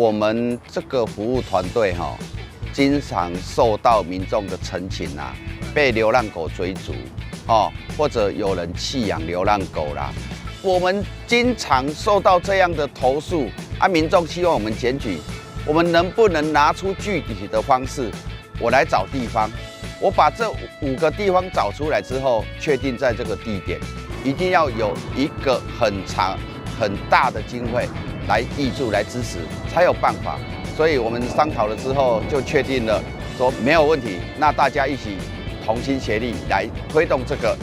我們這個服務團隊哈，經常受到民眾的陳情啊，被流浪狗追逐，哦，或者有人棄養流浪狗啦。我們經常受到這樣的投訴，啊，民眾希望我們檢舉，我們能不能拿出具體的方式？我來找地方，我把這五個地方找出來之後，確定在這個地點，一定要有一個很長、很大的經費來挹注、來支持，才有辦法。所以我們商討了之後，就確定了，說沒有問題。那大家一起同心協力來推動這個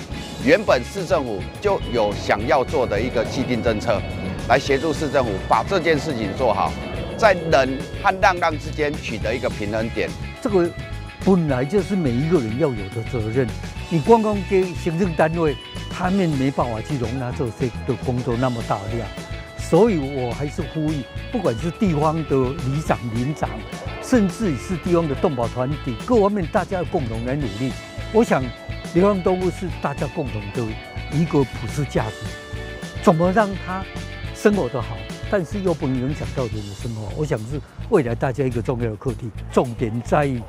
原本市政府就有想要做的一個既定政策，來協助市政府把這件事情做好，在人和浪浪之間取得一個平衡點。這個本來就是每一個人要有的責任。你光光給行政單位，他們沒辦法去容納這些的工作那麼大量。所以我還是呼籲，不管是地方的里長、鄰長，甚至是地方的動保團體，各方面大家要共同來努力。我想，流浪動物是大家共同的一個普世價值，怎麼讓它生活得好，但是又不能影響到人的生活，我想是未來大家一個重要的課題。重點在於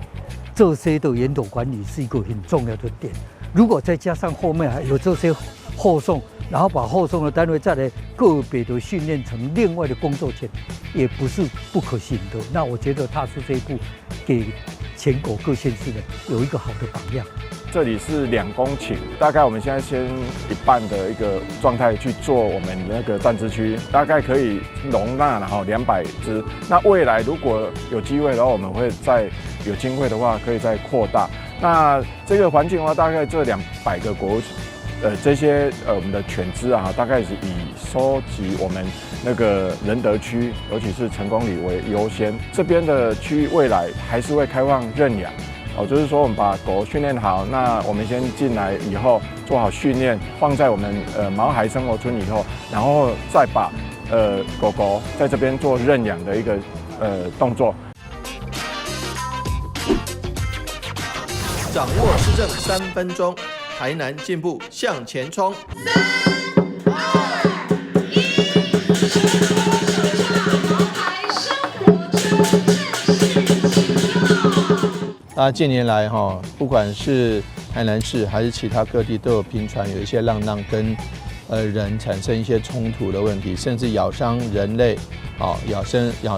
這些的源頭管理是一個很重要的點。如果再加上後面還有這些後送，然後把後送的單位再來個別的訓練成另外的工作犬，也不是不可行的。那我覺得踏出這一步，給全國各縣市呢有一個好的榜樣。這裡是2公頃，大概我們現在先一半的一個狀態去做我們那個暫置區，大概可以容納然後200隻。那未來如果有機會的話，我們會再有經費的話，可以再擴大。那這個環境的話，大概這200個狗，這些我們的犬隻啊，大概是以收集我們那個仁德區，尤其是成功里為優先。這邊的區域未來還是會開放認養。哦，就是說我們把狗訓練好，那我們先進來以後做好訓練，放在我們毛孩生活村以後，然後再把狗狗在這邊做認養的一個動作。掌握市政3分鐘，台南進步向前衝。3、2、1，毛孩生活村正式啟用。那近年來哈，不管是台南市還是其他各地，都有頻傳有一些浪浪跟人產生一些衝突的問題，甚至咬傷人類，啊，咬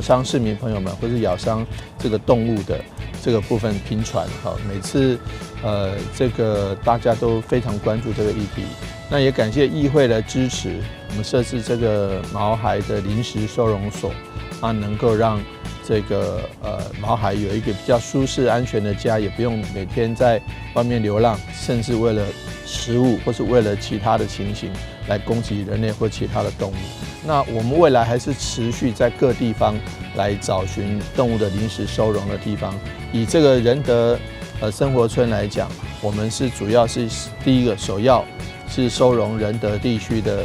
傷市民朋友們，或是咬傷這個動物的這個部分頻傳。哈，每次這個大家都非常關注這個議題。那也感謝議會的支持，我們設置這個毛孩的臨時收容所，啊，能夠讓這個毛孩有一個比較舒適安全的家，也不用每天在外面流浪，甚至為了食物或是為了其他的情形來攻擊人類或其他的動物。那我們未來還是持續在各地方來找尋動物的臨時收容的地方。以這個仁德生活村來講，我們是主要是第一個首要是收容仁德地區的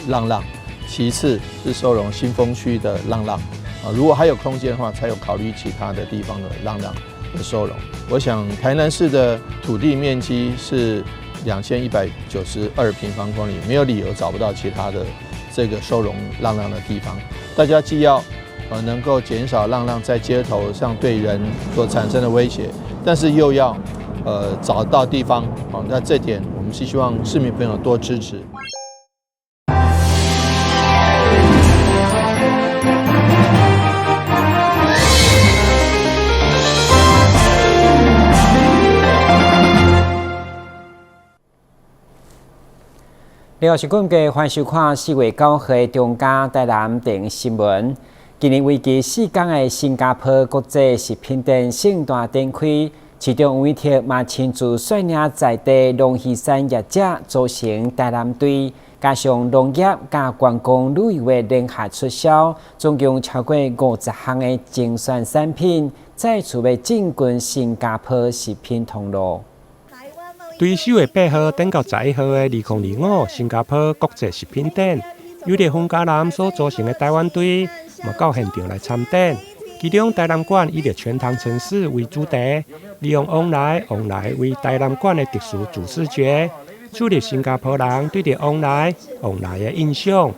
浪浪，其次是收容新豐區的浪浪。啊，如果還有空間的話，才有考慮其他的地方的浪浪的收容。我想台南市的土地面積是2192平方公里，沒有理由找不到其他的這個收容浪浪的地方。大家既要能夠減少浪浪在街頭上對人所產生的威脅，但是又要找到地方。好，那這點我們是希望市民朋友多支持。另外是今日歡迎收看4月9號的中嘉台南電新聞。今年為期4天的新加坡國際食品展盛大展開，市長黃偉哲嘛親自率領在地龍魚產業者組成台南隊，加上農業佮觀光旅遊的聯合促銷，總共超過50項的精選產品，再次欲進軍新加坡食品通路。對4月8號等到11號的2025新加坡國際食品展，由著分家南所組成的台灣隊，嘛到現場來參展。其中台南館以著全糖城市為主題，利用旺來旺來為台南館的特殊主視覺，樹立新加坡人對著旺來旺來的印象。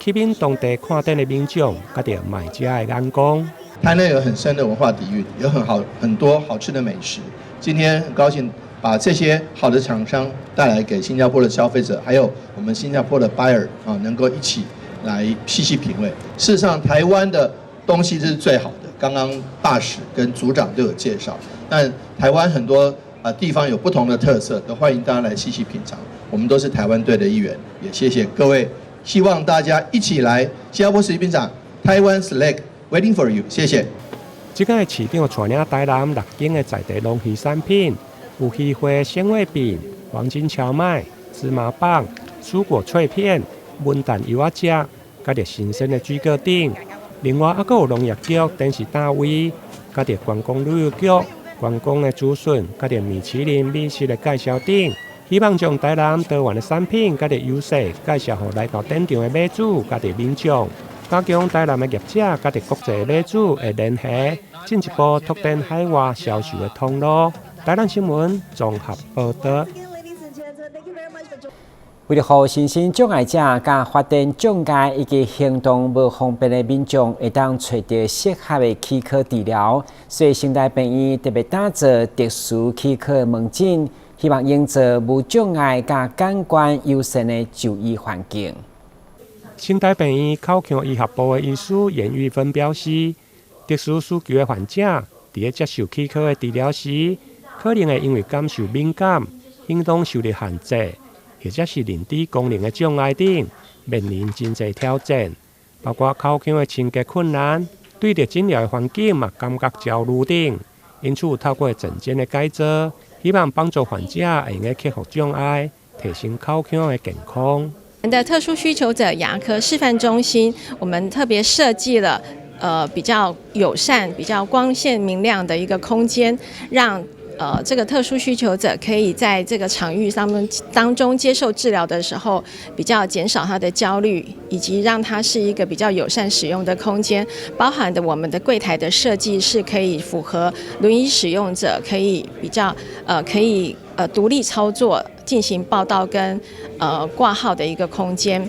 吸引當地看展的民眾，佮著買家的眼光。台南有很深的文化底蘊，有很好很多好吃的美食。今天很高興把這些好的廠商帶來給新加坡的消費者，還有我們新加坡的 buyer 啊，能夠一起來細細品味。事實上，台灣的東西是最好的。剛剛大使跟組長都有介紹，但台灣很多地方有不同的特色，都歡迎大家來細細品嘗。我們都是台灣隊的一員，也謝謝各位，希望大家一起來新加坡食品展，Taiwan Select waiting for you，謝謝。這個市長帶領台南六間的在地農漁產品，有魚花鮮味餅、黃金蕎麥、芝麻棒、蔬果脆片、文旦柚仔汁，佮著新鮮的水果等。另外，猶閣有農業局、電視單位，佮著觀光旅遊局、觀光的資訊，佮著米其林美食的介紹等，希望將台南多元的產品佮著優勢介紹予來到展場的買主佮著民眾，加強台南的業者佮著國際買主的聯繫，進一步拓展海外銷售的通路。台南新聞綜合報導。為著予身心障礙者、佮發展障礙以及行動無方便的民眾，會當揣著適合的齒科治療，所以成大病院特別打造特殊齒科的門診，希望營造無障礙佮感官友善的就醫環境。成大病院口腔醫學部的醫師嚴玉芬表示，特殊需求的患者佇咧接受齒科的治療時，可能會因為感受敏感、行動受著限制，或者是認知功能的障礙等，面臨真濟挑戰，包括口腔的清潔困難，對著診療的環境嘛感覺焦慮等。因此，透過診間的改造，希望幫助患者會用得克服障礙，提升口腔的健康。的特殊需求者牙科示範中心，我們特別設計了比較友善、比較光線明亮的一個空間，讓這個特殊需求者可以在這個場域上面當中接受治療的時候，比較減少他的焦慮，以及讓他是一個比較友善使用的空間。包含的我們的櫃檯的設計是可以符合輪椅使用者可以比較可以獨立操作進行報到跟掛號的一個空間。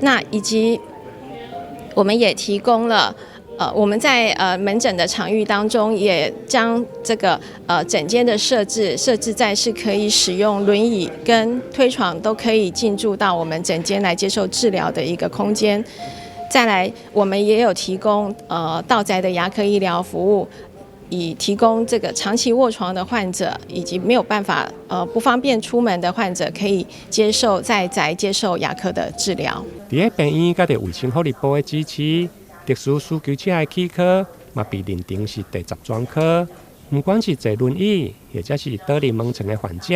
那以及我們也提供了。我們在門診的場域當中，也將這個診間的設置在是可以使用輪椅跟推床都可以進駐到我們診間來接受治療的一個空間。再來，我們也有提供到宅的牙科醫療服務，以提供這個長期臥床的患者以及沒有辦法不方便出門的患者，可以接受在宅接受牙科的治療。佇咧病院佮著衛生福利部的支持，特殊需求者的齒科嘛被認定是第十專科，毋管是坐輪椅或者是倒佇門床的患者，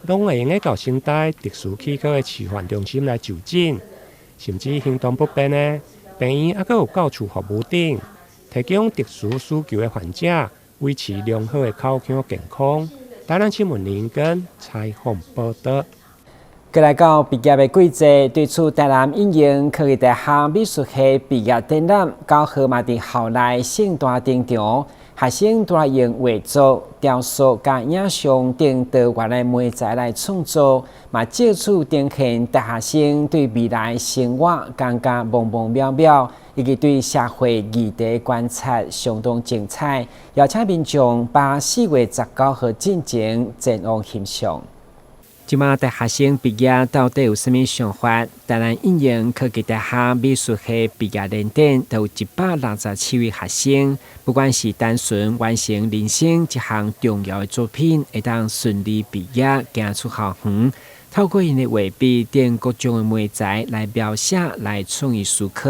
攏會用得到成大特殊齒科的示範中心來就診。甚至行動不便的，病院猶閣有到厝服務等，提供特殊需求的患者維持良好的口腔健康。台南新聞林根採訪報導。過來到畢業的季節，對此台南應用科技大學美術系畢業展覽，9號嘛佇校內盛大登場，學生除了用畫作、雕塑佮影像等多元的媒材來創作，嘛藉此呈現大學生對未來生活感覺茫茫渺渺，以及對社會議題觀察相當精彩。邀請民眾把4月19號進前前往欣賞。這馬大學生畢業到底有啥物想法？台南應用科技大學美術系畢業聯展，都有167位學生，不管是單純完成人生一項重要的作品，會當順利畢業，行出校園，透過𪜶的畫筆等各種的媒材來描寫、來創意思考，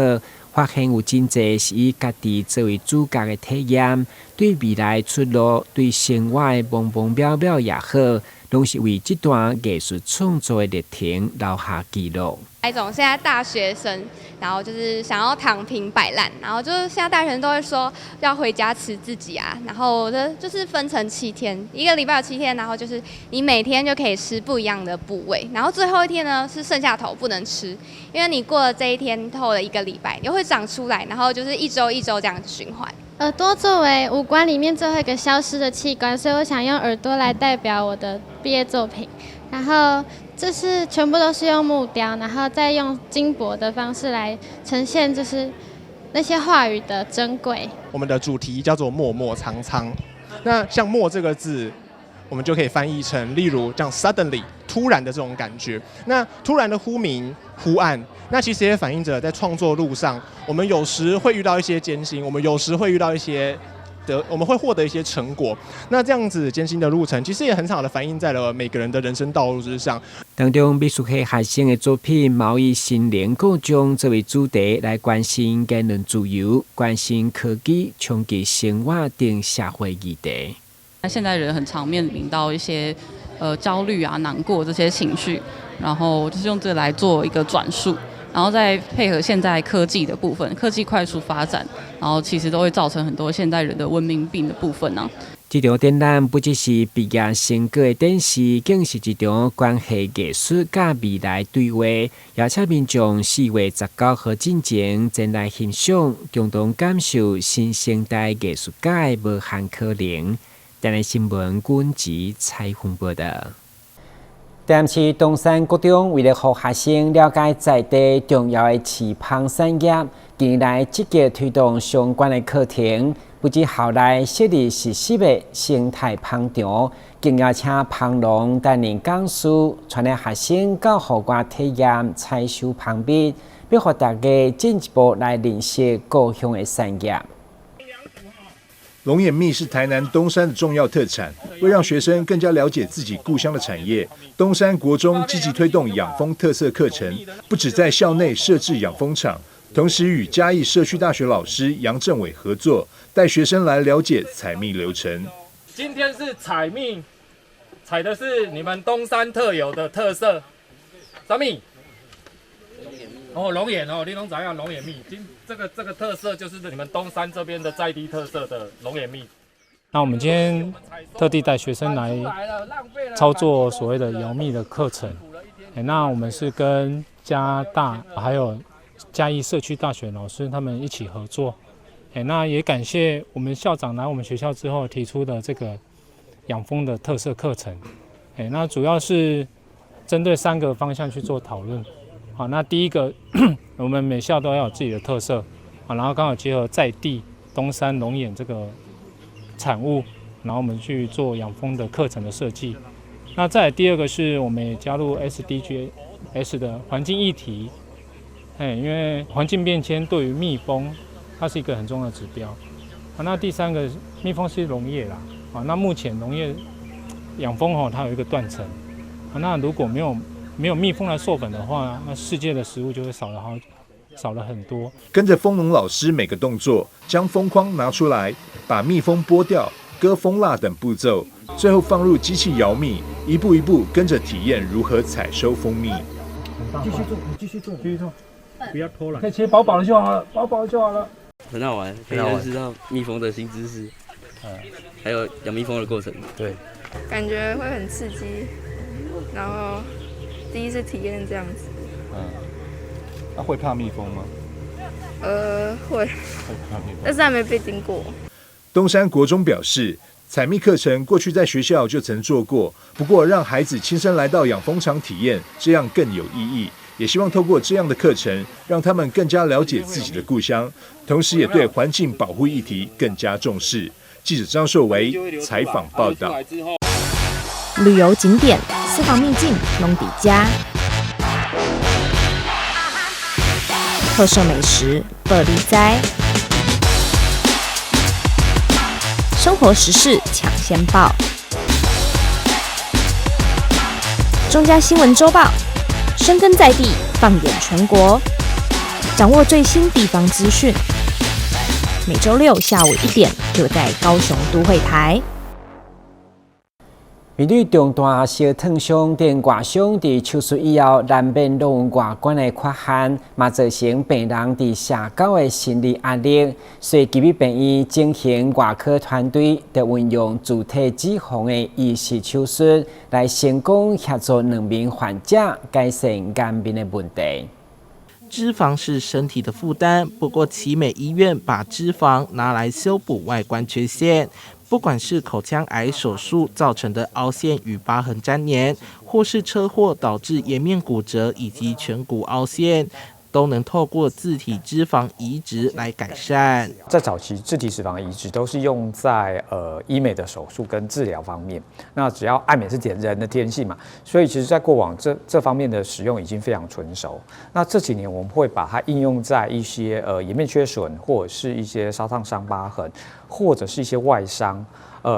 發現有真濟是以家己作為主角的體驗，對未來出路、對生活的茫茫渺渺也好，攏是為這段藝術創作的歷程留下記錄。那種現在大學生，然後就是想要躺平擺爛，然後就是現在大學生都會說要回家吃自己啊，然後就是分成七天，一個禮拜有七天，然後就是你每天就可以吃不一樣的部位，然後最後一天呢是剩下頭不能吃，因為你過了這一天後的一個禮拜又會長出來，然後就是一周一周這樣子循環。耳朵作為五官裡面最後一個消失的器官，所以我想用耳朵來代表我的畢業作品。然後這是全部都是用木雕，然後再用金箔的方式來呈現，就是那些話語的珍貴。我們的主題叫做默默蒼蒼。那像“默”這個字，我們就可以翻譯成，例如像 suddenly 突然的這種感覺。那突然的忽明忽暗，那其實也反映着在創作路上，我們有時會遇到一些艱辛，我們有時會遇到一些得，我們會獲得一些成果。那這樣子艱辛的路程，其實也很好的反映在了每個人的人生道路之上。當中美術系學生的作品，嘛以心靈故障作為主題，來關心言論自由、關心科技衝擊生活等社會議題。那現在人很常面臨到一些焦慮啊、難過這些情緒，然後就是用這個來做一個轉述，然後再配合現在科技的部分，科技快速發展，然後其實都會造成很多現代人的文明病的部分呢。這場展覽不只是畢業成果的展示，更是一場關係藝術佮未來對話，邀請民眾4月19號進前前來欣賞，共同感受新生代藝術家的無限可能。台南新聞軍籍採訪報導。台南市東山國中為了予學生了解在地重要的飼蜂產業，近年來積極推動相關的課程，不止校內設立實習的生態蜂場，更邀請蜂農擔任講師，帶領學生到戶外體驗採收蜂蜜，欲予大家進一步來認識故鄉的產業。龍眼蜜是台南東山的重要特產。為讓學生更加了解自己故鄉的產業，東山國中積極推動養蜂特色課程，不止在校內設置養蜂場，同時與嘉義社區大學老師楊政偉合作，帶學生來了解採蜜流程。今天是採蜜，採的是你們東山特有的特色，啥蜜？哦，龍眼哦，你攏知影龍眼蜜，今這個特色就是你們東山這邊的在地特色的龍眼蜜。那我們今天特地帶學生來操作所謂的搖蜜的課程。那我們是跟嘉大還有嘉義社區大學老師他們一起合作。那也感謝我們校長來我們學校之後提出的這個養蜂的特色課程。那主要是針對三個方向去做討論。好，那第一個，我們每校都要有自己的特色，啊，然後剛好結合在地東山龍眼這個產物，然後我們去做養蜂的課程的設計。那再來第二個是，我們也加入 SDGs 的環境議題，因為環境變遷對於蜜蜂，它是一個很重要的指標。啊，那第三個，蜜蜂是農業啦，啊，那目前農業養蜂吼，它有一個斷層，啊，那如果沒有蜜蜂來授粉的話，那世界的食物就會少了很多。跟着蜂農老師每個動作，將蜂框拿出來，把蜜蜂剝掉、割蜂蠟等步驟，最後放入機器搖蜜，一步一步跟着體驗如何採收蜂蜜。繼續做，你繼續做，繼續做，不要偷懶，可以切薄薄的就好了，薄薄的就好了。很好玩，可以認識到蜜蜂的新知識，還有養蜜蜂的過程。對，感覺會很刺激，然後第一次體驗這樣子。嗯，那會怕蜜蜂嗎？會，但是還沒被叮過。東山國中表示，採蜜課程過去在學校就曾做過，不過讓孩子親身來到養蜂場體驗，這樣更有意義。也希望透過這樣的課程，讓他們更加了解自己的故鄉，同時也對環境保護議題更加重視。記者張碩維採訪報道。旅遊景點、私房秘境，攏佇遮；特色美食，報你知；生活時事搶先報，中嘉新聞週報，深耕在地，放眼全國，掌握最新地方資訊。每週六下午1點，就在高雄都會台。面對重大小燙傷等外傷，佇手術以後難免攏有外觀的缺陷，嘛造成病人佇社交的心理壓力。所以，旗美病院整形外科團隊就運用自體脂肪的移植手術，來成功協助兩名患者改善顏面的問題。脂肪是身體的負擔，不過奇美醫院把脂肪拿來修補外觀缺陷，不管是口腔癌手術造成的凹陷與疤痕粘連，或是車禍導致顏面骨折以及顴骨凹陷，都能透過自體脂肪移植來改善。在早期，自體脂肪移植都是用在醫美的手術跟治療方面。那只要愛美是人的天性嘛，所以其實，在過往這方面的使用已經非常純熟。那這幾年我們會把它應用在一些顏面缺損，或者是一些燒燙傷疤痕，或者是一些外傷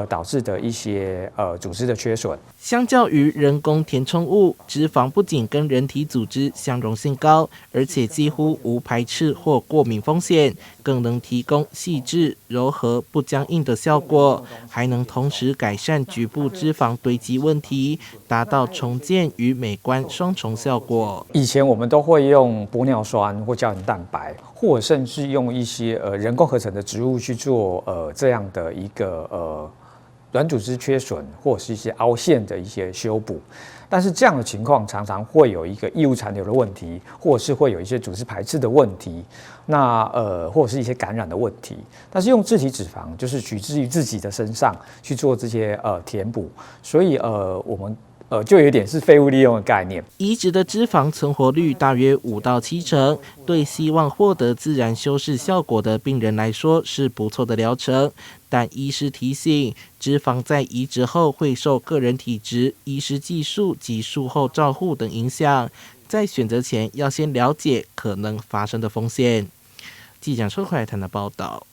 導致的一些組織的缺損。相較於人工填充物，脂肪不僅跟人體組織相容性高，而且幾乎無排斥或過敏風險，更能提供細緻、柔和、不僵硬的效果，還能同時改善局部脂肪堆積問題，達到重建與美觀雙重效果。以前我們都會用玻尿酸或膠原蛋白，或甚至用一些人工合成的植物去做這樣的一個軟組織缺損或是一些凹陷的一些修補，但是這樣的情況常常會有一個異物殘留的問題，或者是會有一些組織排斥的問題，那或者是一些感染的問題。但是用自體脂肪就是取自於自己的身上去做這些填補，所以我們就有點是廢物利用的概念。移植的脂肪存活率大約5到7成，對希望獲得自然修飾效果的病人來說是不錯的療程。但醫師提醒，脂肪在移植後會受個人體質、醫師技術及術後照護等影響，在選擇前要先了解可能發生的風險。記者車懷談的報道。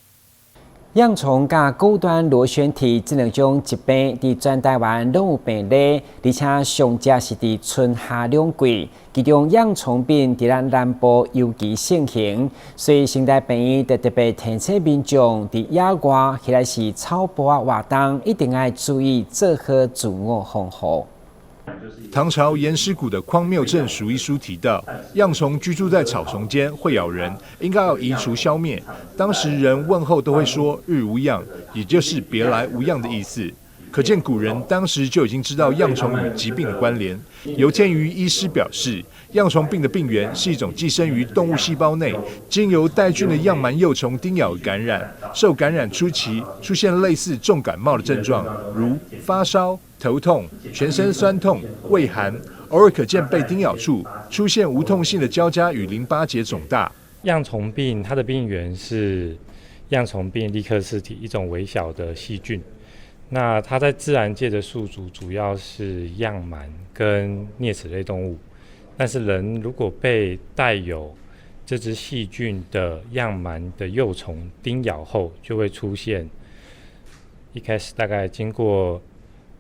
恙蟲佮钩端螺旋體這兩種疾病，佇全台灣攏有病例，而且上濟是佇春夏兩季。其中恙蟲病佇咱南部尤其盛行，所以成大病院就特別提醒民眾，佇野外或者是草埔仔活動，一定愛注意做好自我防護。唐朝顏師古的《匡謬正俗》一書提到，恙蟲居住在草叢間，會咬人，應該要移除消滅。當時人問候都會說“日無恙”，也就是別來無恙的意思。可見古人當時就已經知道恙蟲與疾病的關聯。游天瑜醫師表示，恙蟲病的病原是一種寄生於動物細胞內，經由帶菌的恙蟎幼蟲叮咬感染。受感染初期出現類似重感冒的症狀，如發燒、頭痛、全身痠痛、畏寒，偶爾可見被叮咬處出現無痛性的焦痂與淋巴結腫大。恙蟲病它的病原是恙蟲病立克次體，一種微小的細菌。那它在自然界的宿主主要是恙蟎跟齧齒類動物，但是人如果被帶有這隻細菌的恙蟎的幼蟲叮咬後，就會出現一開始大概經過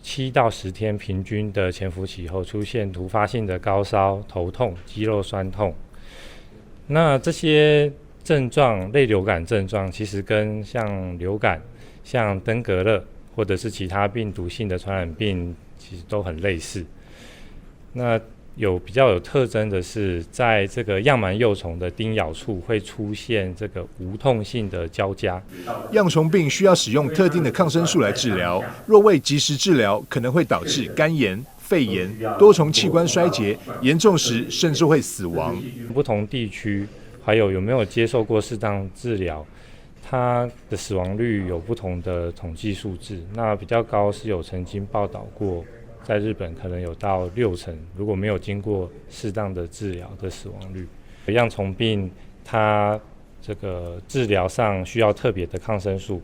7到10天平均的潛伏期後，出現突發性的高燒、頭痛、肌肉痠痛。那這些症狀，類流感症狀，其實跟像流感、像登革熱或者是其他病毒性的傳染病，其實都很類似。那有比較有特徵的是，在這個恙蟎幼蟲的叮咬處會出現這個無痛性的焦痂。恙蟲病需要使用特定的抗生素來治療，若未及時治療，可能會導致肝炎、肺炎、多重器官衰竭，嚴重時甚至會死亡。不同地區還有有沒有接受過適當治療，它的死亡率有不同的統計數字。那比較高是有曾經報道過，在日本可能有到6成，如果沒有經過適當的治療的死亡率。恙蟲病它這個治療上需要特別的抗生素，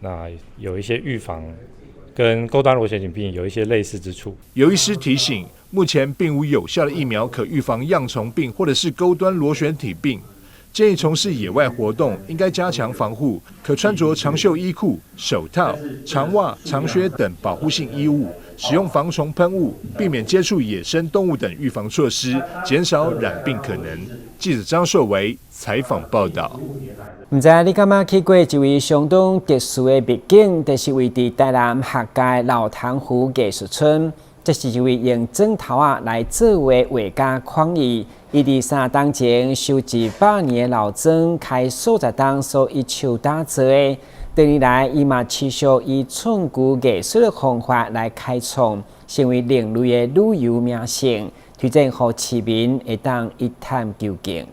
那有一些預防跟鈎端螺旋體病有一些類似之處。游醫師提醒，目前並無有效的疫苗可預防恙蟲病或者是鈎端螺旋體病。建議從事野外活動應該加強防護，可穿着長袖衣褲、手套、長襪、長靴等保護性衣物，使用防蟲噴霧，避免接觸野生動物等預防措施，減少染病可能。記者張碩維採訪報道。毋知你敢捌去過一位相當特殊的秘境，就是位佇台南客家老塘湖藝術村。這是一位用磚頭仔來做畫畫家鄺毅，伊佇3冬前收100年的老磚，開數十冬所一手打造的。多年來，伊嘛持續以創舊藝術的方法來開創，成為另類的旅遊名勝，推薦予市民會當一探究竟。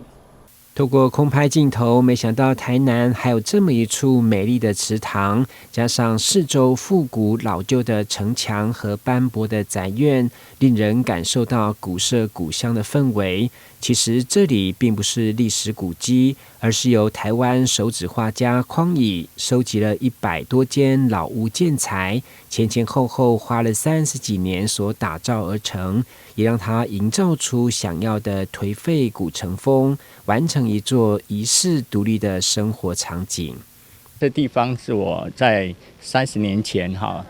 透過空拍鏡頭，沒想到台南還有這麼一處美麗的池塘，加上四周復古老舊的城牆和斑駁的宅院，令人感受到古色古香的氛圍。其實這裡並不是歷史古蹟，而是由台灣手指畫家匡乙收集了100多間老屋建材，前前後後花了30幾年所打造而成，也讓他營造出想要的頹廢古城風，完成一座遺世獨立的生活場景。這地方是我在30年前哈，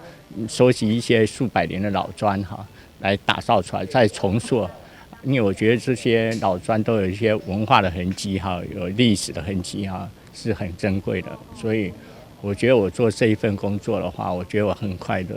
收集一些數百年的老磚哈，來打造出來，再重塑。因為我覺得這些老磚都有一些文化的痕跡哈，有歷史的痕跡哈，是很珍貴的。所以我覺得我做這一份工作的話，我覺得我很快樂。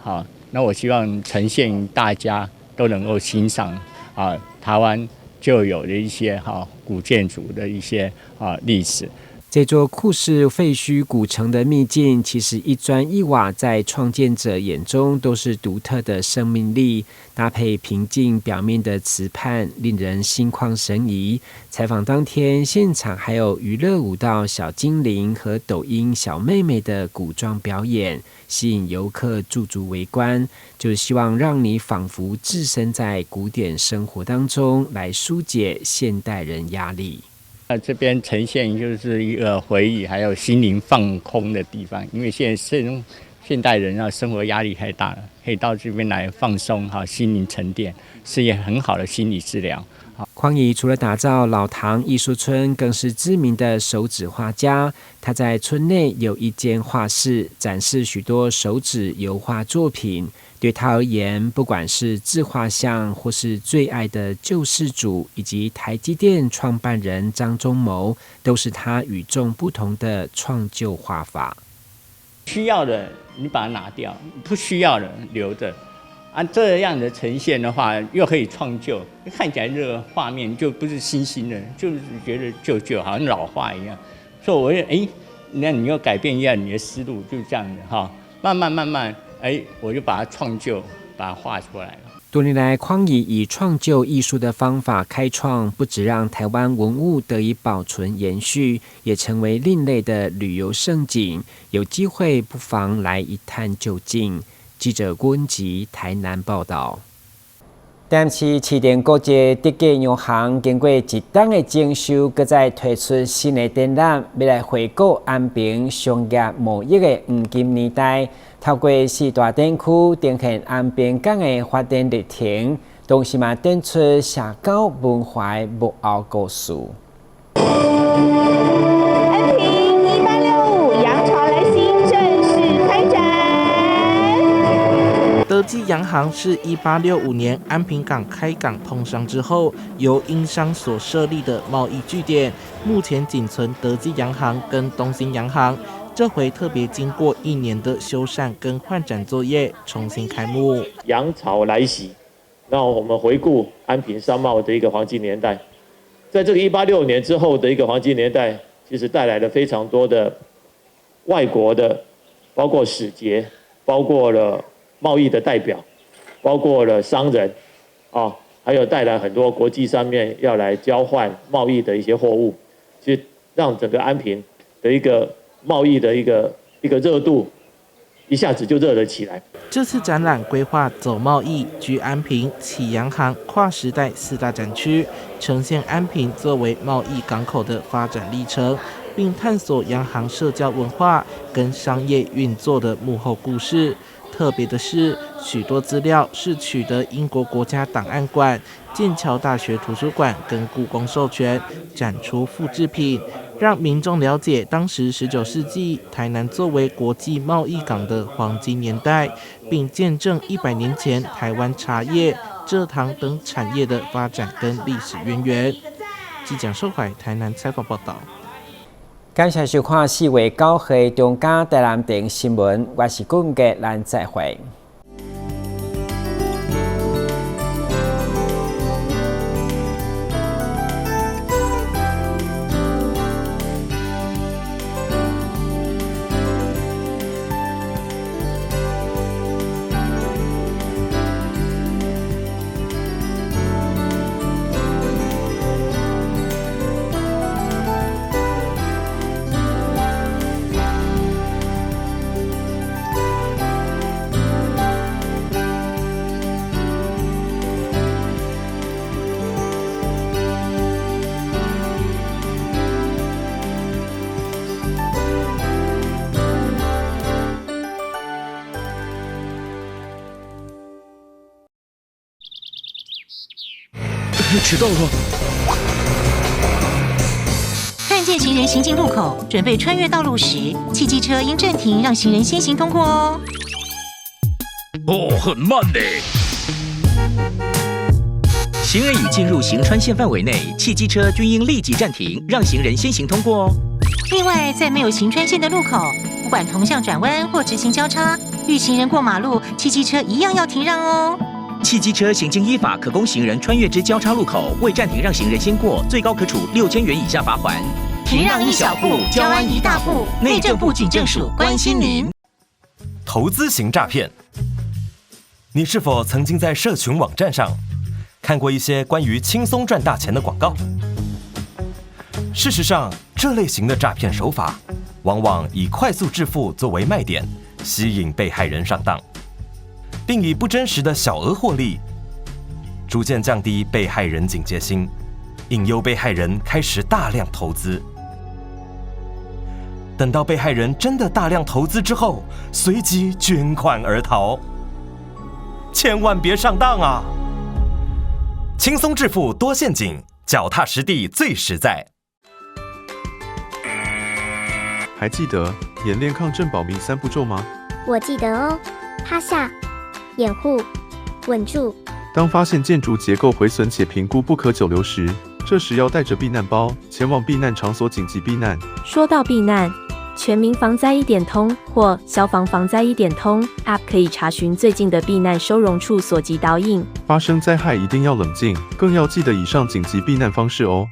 好，那我希望呈現大家都能夠欣賞啊，台灣就有的一些哈古建築的一些啊歷史。這座酷似廢墟古城的秘境，其實一磚一瓦在創建者眼中都是獨特的生命力。搭配平靜表面的池畔，令人心曠神怡。採訪當天，現場還有娛樂舞蹈小精靈和抖音小妹妹的古裝表演，吸引遊客駐足圍觀。就是希望讓你仿佛置身在古典生活當中，來紓解現代人壓力。那這邊呈現就是一個回憶，還有心靈放空的地方。因為現在現代人啊，生活壓力太大了，可以到這邊來放鬆哈，心靈沉澱，是一個很好的心理治療。匡乙除了打造老堂藝術村，更是知名的手指畫家。他在村內有一間畫室，展示許多手指油畫作品。對他而言，不管是自畫像，或是最愛的救世主，以及台積電創辦人張忠謀，都是他與眾不同的創舊畫法。需要的你把它拿掉，不需要的留着。啊，這樣的呈現的話，又可以創舊，看起來這個畫面就不是新新的，就是覺得舊舊，好像老畫一樣。所以我就哎，那你又改變一下你的思路，就這樣子哈，慢慢慢慢，哎，我就把它創舊，把它畫出來了。多年來，匡乙以創舊藝術的方法開創，不只讓台灣文物得以保存延續，也成為另類的旅遊勝景。有機會不妨來一探究竟。記者郭文吉台南報道。台南市市電國際德記洋行經過一冬的整修，閣再推出新的展覽，欲來回顧安平商業貿易的黃金年代。透過四大展區呈現安平港的發展歷程，同時嘛展出社交文化的幕後故事。安平1865洋潮來襲正式開展。德記洋行是1865年安平港開港通商之後，由英商所設立的貿易據點。目前僅存德記洋行跟東興洋行。這回特別經過一年的修繕跟換展作業，重新開幕。洋潮來襲，那我們回顧安平商貿的一個黃金年代，在這個1865年之後的一個黃金年代，其實帶來了非常多的外國的，包括使節，包括了貿易的代表，包括了商人，啊，還有帶來很多國際上面要來交換貿易的一些貨物，其實讓整個安平的一個貿易的一個熱度，一下子就熱了起來。這次展覽規劃走貿易、居安平、起洋行、跨時代四大展區，呈現安平作為貿易港口的發展歷程，並探索洋行社交文化跟商業運作的幕後故事。特別的是，許多資料是取得英國國家檔案館、劍橋大學圖書館跟故宮授權展出複製品，讓民眾了解當時19世紀台南作為國際貿易港的黃金年代，並見證100年前台灣茶葉、蔗糖等產業的發展跟歷史淵源。記者壽懷台南採訪報道。感謝收看4月9號中嘉台南電新聞，我是顧文傑，咱再會。迟到了。看见行人行进路口，准备穿越道路时，汽机车应暂停，让行人先行通过哦。哦，很慢呢。行人已进入行穿线范围内，汽机车均应立即暂停，让行人先行通过哦。另外，在没有行穿线的路口，不管同向转弯或直行交叉，遇行人过马路，汽机车一样要停让哦。汽机车行经依法可供行人穿越之交叉路口，未暂停让行人先过，最高可处6000元以下罚锾。停让一小步，交安一大步。内政部警政署关心您。投资型诈骗，你是否曾经在社群网站上看过一些关于轻松赚大钱的广告？事实上，这类型的诈骗手法，往往以快速致富作为卖点，吸引被害人上当，并以不真实的小额获利，逐渐降低被害人警戒心，引诱被害人开始大量投资。等到被害人真的大量投资之后，随即卷款而逃。千万别上当啊！轻松致富多陷阱，脚踏实地最实在。还记得演练抗震保命三步骤吗？我记得哦，趴下、掩护、稳住。当发现建筑结构毁损且评估不可久留时，这时要带着避难包前往避难场所紧急避难。说到避难，全民防灾一点通或消防防灾一点通 App 可以查询最近的避难收容处所及导引。发生灾害一定要冷静，更要记得以上紧急避难方式哦。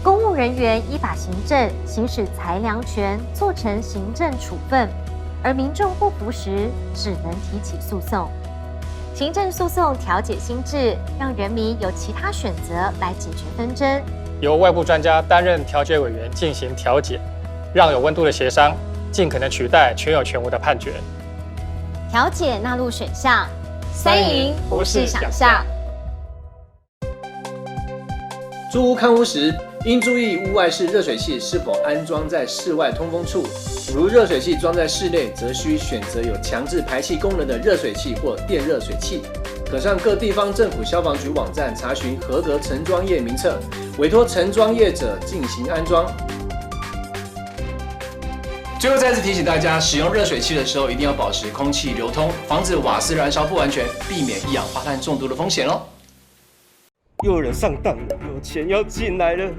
公务人员依法行政，行使裁量权，做成行政处分，而民众不服时，只能提起诉讼。行政诉讼调解新制，让人民有其他选择来解决纷争。由外部专家担任调解委员进行调解，让有温度的协商尽可能取代全有全无的判决。调解纳入选项，三赢不是想象。租屋看屋时，应注意屋外式热水器是否安装在室外通风处。如热水器装在室内，则需选择有强制排气功能的热水器或电热水器。可上各地方政府消防局网站查询合格承装业名册，委托承装业者进行安装。最后再次提醒大家，使用热水器的时候一定要保持空气流通，防止瓦斯燃烧不完全，避免一氧化碳中毒的风险哦。又有人上当了，有钱要进来了。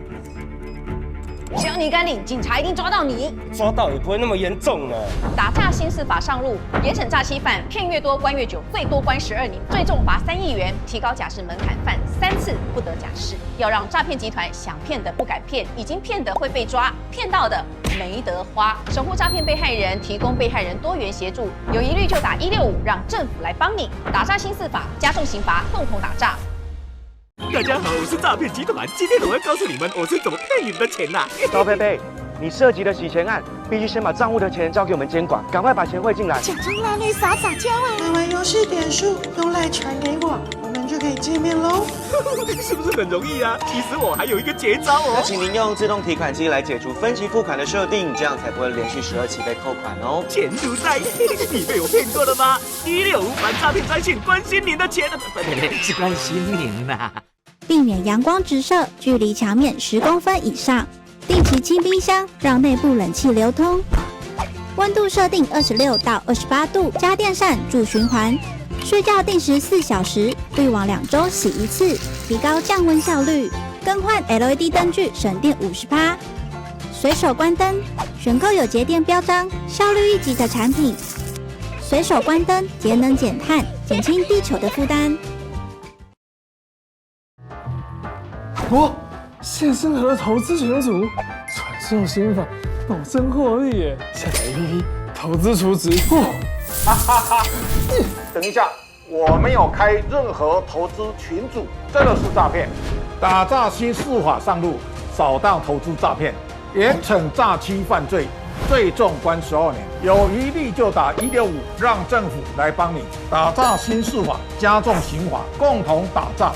只要你敢领，警察一定抓到你。抓到也不会那么严重啊。打诈新司法上路，严惩诈欺犯，骗越多关越久，最多关12年，最重罚3亿元，提高假释门槛，犯3次不得假释。要让诈骗集团想骗的不敢骗，已经骗的会被抓，骗到的没得花。守护诈骗被害人，提供被害人多元协助，有疑虑就打165，让政府来帮你。打诈新司法，加重刑罚，共同打诈。大家好，我是诈骗集团。今天我要告诉你们，我是怎么骗你们的钱呐。高佩佩，你涉及的洗钱案，必须先把账户的钱交给我们监管，赶快把钱汇进来。假装男女撒撒娇啊！买完游戏点数用 LINE 传给我，我们就可以见面喽。是不是很容易啊？其实我还有一个绝招哦。那请您用自动提款机来解除分期付款的设定，这样才不会连续12期被扣款哦。钱如在，你被我骗过了吗？165反诈骗专线，关心您的钱，不不是关心您呐。避免阳光直射，距离墙面10公分以上。定期清冰箱，让内部冷气流通。温度设定26到28度，加电扇助循环。睡觉定时4小时，滤网2周洗一次，提高降温效率。更换 LED 灯具，省电50%。随手关灯，选购有节电标章、效率一级的产品。随手关灯，节能减碳，减轻地球的负担。我谢生和投资群组传授心法，保证获利耶！下载 APP 投资储值。哈哈哈！等一下，我没有开任何投资群组，这个是诈骗。打诈新司法上路，扫荡投资诈骗，严惩诈欺犯罪，最重关12年。有疑虑就打165，让政府来帮你打诈新司法，加重刑罚，共同打诈。